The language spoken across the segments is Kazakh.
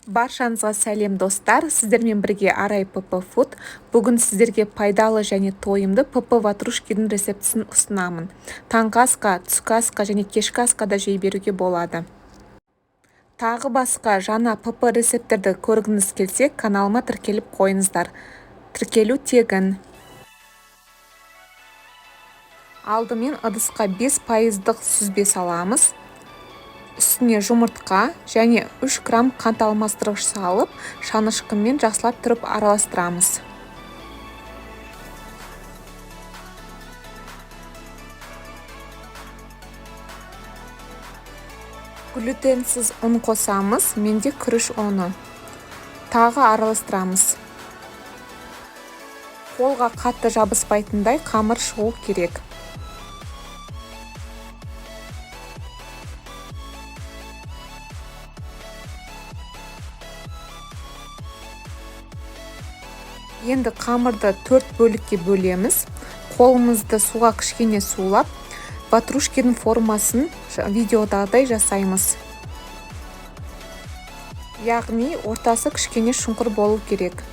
Баршаңызға сәлем, достар! Сіздермен бірге Арай ПП Food. Бүгін сіздерге пайдалы және тойымды ПП ватрушкидің рецептісін ұсынамын. Таңғы асқа, түскі асқа және кешкі асқа да жей беруге болады. Тағы басқа жаңа ПП рецепттерді көргіңіз келсе, каналыма тіркеліп қойыңыздар. Тіркелу тегін. Алдымен ыдысқа 5%-дық сүзбе саламыз. Үстіне жұмыртқа және 3 грамм қант алмастырғыш салып, шанышқымен жақсылап тұрып араластырамыз. Глютенсіз ұн қосамыз, менде күріш ұны. Тағы араластырамыз. Қолға қатты жабыспайтындай қамыр шығу керек. Енді қамырды 4 бөлікке бөлеміз. Қолымызды суға кішкене сулап, ватрушкидің формасын видеодағыдай жасаймыз. Яғни ортасы кішкене шұңқыр болу керек.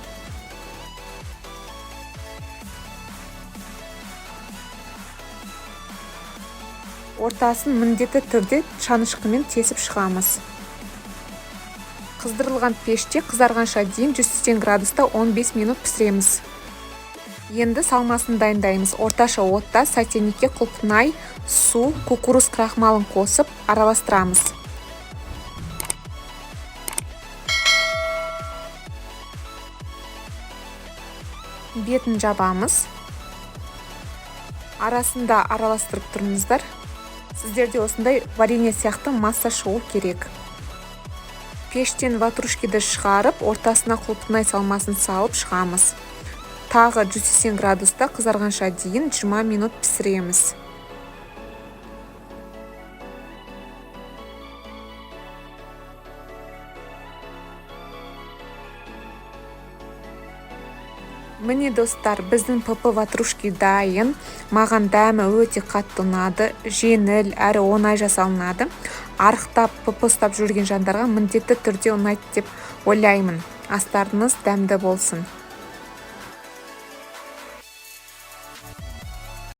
Ортасын міндетті түрде шанышқымен тесіп шығамыз. Қыздырылған пеште қызарғанша дейін 180 градуста 15 минут пісіреміз. Енді салмасын дайындаймыз. Орташа отта сотейникке құлпынай, су, кукуруз крахмалын қосып араластырамыз. Бетін жабамыз. Арасында араластырып тұрыңыздар. Сіздерде осындай варенье сияқты масса шығу керек. Пештен ватрушкиді шығарып, ортасына құлпынай салмасын салып шығамыз. Тағы 180 градуста қызарғанша дейін 20 минут пісіреміз. Міне, достар, біздің ПП ватрушки дайын. Маған дәмі өте қатты ұнады, жеңіл әрі оңай жасалынады. Арықтап, ПП ұстап жүрген жандарға міндетті түрде ұнайды деп ойлаймын. Астарыңыз дәмді болсын!